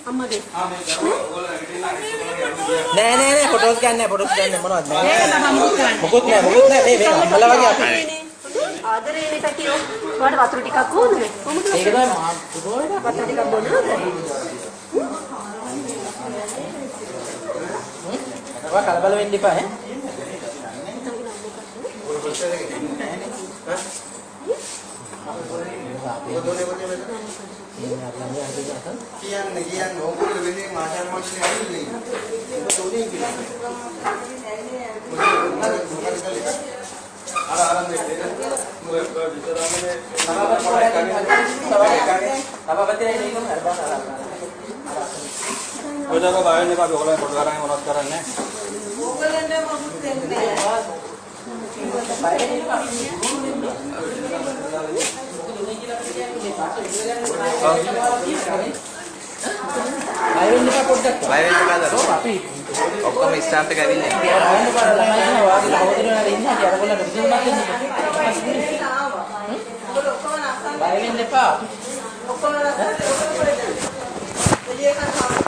අම්මගේ. නෑ නෑ නෑ ෆොටෝස් ගන්න නෑ, ෆොටෝස් ගන්න මොනවද නෑ. මොකුත් නෑ, මොකුත් නෑ. මේ මේ අම්මලා වගේ අපි. ආදරේනේ පැටියෝ. ඔයාලට වතුර ටිකක් ඕනද? කොහොමද? ඒක තමයි මහා පුදුම වැඩක්. වතුර ටිකක් බොනවද? ඔයා කලබල වෙන්න එපා ඈ. කියන්න කියන්න ඕගොල්ලෝ වෙනුවෙන් ආචාර්ය මහත්මයා ඇවිල්ලා ඉන්නේ. මොකද උනේ කියලා. මොකද කළේ? අර අරන් දෙන්න. මොකද විතරන්නේ සභාපතිනේ නේද? අර බලන්න අර අර. ඔය දරුවා බය වෙන්න එපා. අපි ඔයගොල්ලෝ පොඩි කරන්නේ මොනවද කරන්නේ? ඕගොල්ලන්ට මොකුත් වෙන්නේ නැහැ. බය වෙන්න එපා පොඩ්ඩක්. බය වෙන්න එපා දරුවෝ. අපි ඔක්කොම ස්ටාෆ් එක ඇවිල්ලා ඉන්නේ. බය වෙන්න එපා ළමයි ඉන්නවා. ඔයාගේ සහෝදරයෝ නේද ඉන්නේ. අපි අරගොල්ලන්ට විසඳුමක් දෙන්න. ඔයගොල්ලෝ ඔක්කොම නස්සන්න. බය වෙන්න එපා. ඔක්කොම නස්සන්න. ඔක්කොම කොහෙද? එළිය කන කවුද?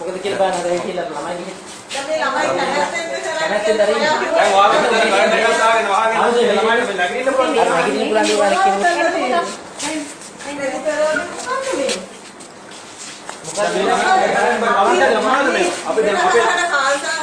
මොකද කියලා බලන්න අර කියලා ළමයි ගිහින්. දැන් මේ ළමයි කැමැත්තෙන් කැමැත්තෙන් දරින්. දැන් ඔයාලා විතර බය දෙකක් දාගෙන වහගෙන ළමයිට මේ නැගිටින්න පුළුවන්. අර නැගිටින්න පුළුවන් දේවල් කියනවා. අපි දැන් අපේ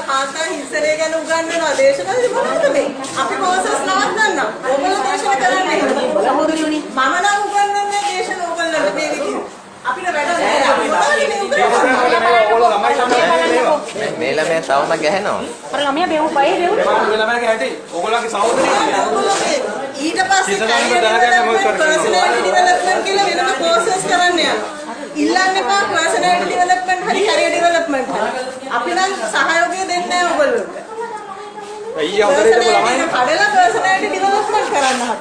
කාන්තා හිංසනය ගැන උගන්වනවා දේශනා මොනවද මේ? අපි කෝසස් නවත්තන්න. ඕගොල්ලෝ දේශන කරන්නේ. සහෝදරියෝනි. මම නම් උගන්වන්නේ දේශන ඕගොල්ලන්ට මේ විදිහට. අපිට වැඩක් නෑ. අපි මොනවද මේ උගන්වන්නේ? ඔයගොල්ලෝ ළමයි සමග මේවා. මේ ළමයා තවම ගැහෙනවා. අර ළමයා බෙව් බය බෙව්. මේ ළමයාගේ හැටි ඔයගොල්ලන්ගේ සහෝදරියෝ. ඔයගොල්ලෝ මේ ඊට පස්සේ කිසිම දැනගන්න මොකද කරන්නේ? පර්සනැලිටි ඩෙවලොප්මන්ට් කියලා වෙනම කෝසස් කරන්න යනවා. ඉල්ලන්න එපා පර්සනැලිටි ඩෙවලොප්මන්ට් හරි කැරියර් ඩෙවලොප්මන්ට් හරි. අපි නම් සහයෝගය දෙන්නේ නැහැ ඔයගොල්ලන්ට. ඊයේ හොඳට හිටපු ළමයි පර්සනැලිටි කඩලා පර්සනැලිටි ඩෙවලොප්මන්ට් කරන්න හදනවා.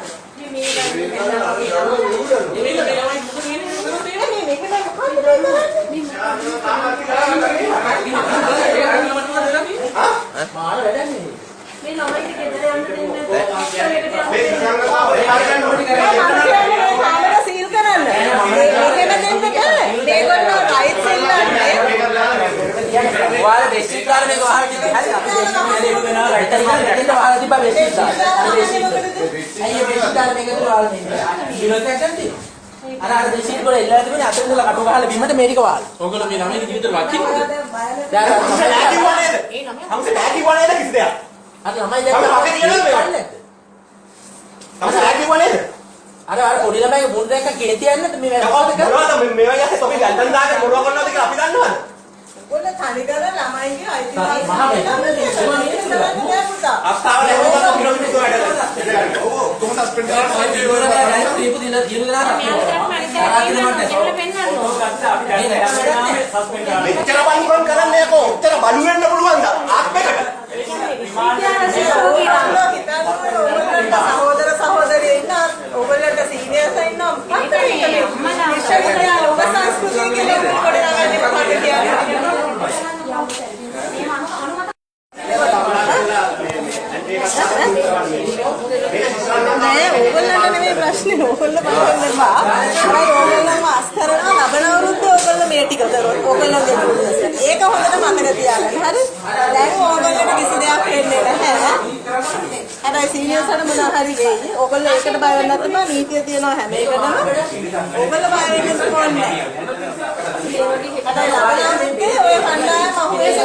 මේ මේක නම් මොකක්ද කරන්නේ? මාර වැඩක් නේ. මේ ළමයිට ගෙදර යන්න දෙන්න. මේ සංඝකාමරේ හරියන්න ඕනේ. මම කියන්නේ මේ කාමර සීල් කරන්න. මේකෙම දෙන්න බෑ. මේගොල්ලෝ රයිට්ස් ඉල්ලන්නේ. ඔයාලා බෙඩ්ෂීට් දාලා මේක වහලා තිබ්බේ. හරි අපි බෙඩ්ෂීට් දාලා මෙතන මෙතන වහලා තිබ්බා බෙඩ්ෂීට් දාලා. අර බෙඩ්ෂීට්. ඇයි ඒ බෙඩ්ෂීට් දාලා මේක ඇතුළේ වහලා තින්නේ? විනෝදයක් ගන්න තියෙනවා. අර අර බෙඩ්ෂීට් වල එල්ලලා තිබුණේ අතන ඉඳලා කටු ගහලා බිමට මේ ටික වහලා. ඔයගොල්ලෝ මේ ළමයිගේ ජීවිතේ වකින්නද? දැන් අර හම්ස නෑ කිව්වා නේද? හම්ස නෑ කිව්වා නේද කිසි දෙයක්? අර ළමයි දැක්ක අපි අපේ කියනවද මේවා? හම්ස නෑ කිව්වා නේද? අර අර පොඩි ළමයිගේ මුණ දැක්ක කේන්ති යන්නේ නැද්ද මේ මොකද කරන්නේ? මොනවද මේ මේ වගේ ඇස්සේ තොපි වැල්දන් දාගෙන මොනවා කරනවද කියලා අපි දන්නවද? ඔයගොල්ලෝ තනිකර ළමයිගේ මහා අයිතිවාසිකම් කරන්න බෑ පුතා. අවස්ථාව ලැබුණා නම් කිලෝමීටර දුර වැඩ. ඔව් ඔක්කොම සස්පෙන්ඩ් කරලා දීපු දින දින දෙනා මෙච්චර බලුකම් කරන්නේ යකෝ. ඔච්චර බලු වෙන්න පුළුවන්ද ආත්මයකට? ඔයගොල්ලෝ හිතන්නේ ඔයගොල්ලන්ට සහෝදර සහෝදරියෝ ඉන්නවා, ඔයගොල්ලන්ට සීනියර්ස් ඉන්නවා. මොකක්ද මේක මේ? විශ්වවිද්‍යාල ඔබ සංස්කෘතිය කියලා ඔයගොල්ලෝ ගොඩනගන්නේ මොකක්ද කියන්නේ? නෑ ඕගොල්ලන්ට නෙමෙයි ප්‍රශ්නේ. ඕගොල්ලෝ බය වෙන්න එපා. හැබැයි ඕගොල්ලන්ව අස් කරනවා ලබන අවුරුද්දේ ඕගොල්ලෝ මේ ටික කරොත් ඕගොල්ලෝගේ ජූනියර්ස්. ඒක හොඳට මතක තියාගන්න. හරි? දැන් ඕගොල්ලන්ට කිසි දෙයක් වෙන්නේ නැහැ. හැබැයි සීනියර්ස්ට මොනවා හරි වෙයි. ඕගොල්ලෝ ඒකට බය වෙන්නත් එපා. නීතිය තියෙනවා හැම එකටම. ඕගොල්ලෝ බය වෙන්න ඕනේ නැහැ. හැබැයි ලබන අවුරුද්දේ ඔය කණ්ඩායම අහුවෙන්න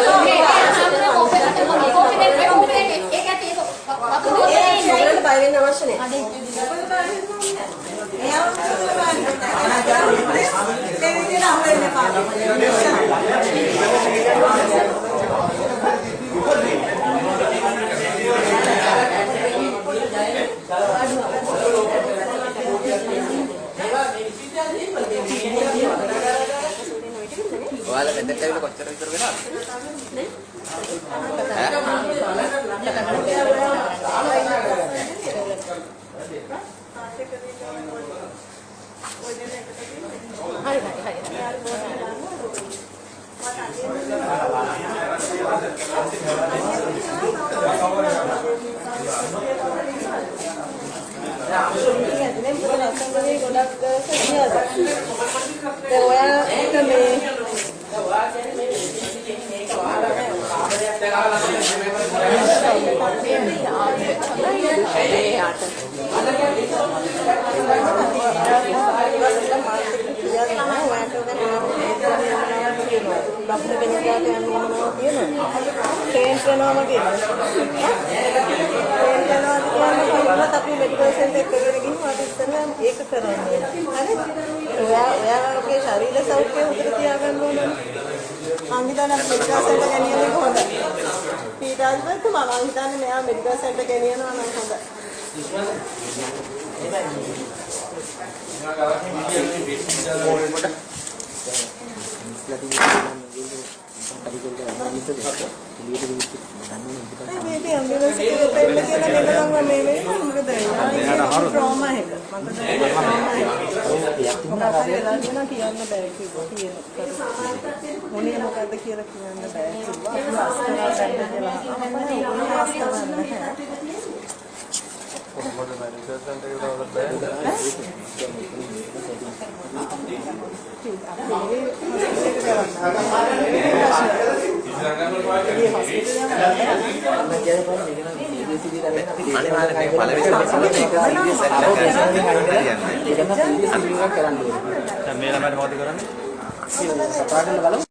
ඔයගොල්ලන්ට බය වෙන්න අවශ්‍ය නැහැ. ඔයගොල්ලෝ බය වෙන්න ඕනේ නැහැ. මේ අවුරුද්දේ බය වෙන්න ඕනේ නැහැ. මේ විදිහට අහු වෙන්න එපා. ඔයාලා මෙතනට ඇවිල්ලා කොච්චර විතර වෙලාද? ඈ? ඩොක්ටර් කෙනෙක් ගාවට යන්න ඕනම තියෙනවා. ට්‍රේන් කරනවම කියනවා. ට්‍රේන් කරනවා කියන්නේ කොහොමද අපි මෙඩිකල් සෙන්ටර් එකට කරගෙන ගිහින් ඔයාට ඉස්සෙල්ලාම ඒක කරන්න ඕනේ. හරි? ඔයා ඔයාගේ ශරීර සෞඛ්‍යය හොඳට තියාගන්න ඕනේ. මං හිතන්නේ අපි මෙඩිකල් සෙන්ටර් ගෙනියන එක හොඳයි. පීඨාධිපතිතුමා මං හිතන්නේ මෙයා මෙඩිකල් සෙන්ටර් ගෙනියනවා නම් හොඳයි. මේ ඇම්බියුලන්ස් එකේ පෙන්න කියලා මේගොල්ලන් මේ මේ මොකද ට්‍රෝමා එක. මට ට්‍රෝමා එක. මොකක් හරි වෙලා තියෙනවා කියන්න බෑ කිව්වා. තියෙනවා. මොනේ මොකද්ද කියලා කියන්න බෑ කිව්වා. අපි අස් කරලා ගන්න කියලා. අපේ අස් කරන්නේ නැහැ. කොහොමද මැඩිකල් සෙන්ටර් එකට වල බෑ. අනිවාර්යෙන් මේ පළවෙනි දවසේ මේක සීරියස් ඇටැක් එකක් හරියන්නේ නැහැ. දැන් මේ ළමයට මොකද කරන්නේ? කතා කරලා බලමු.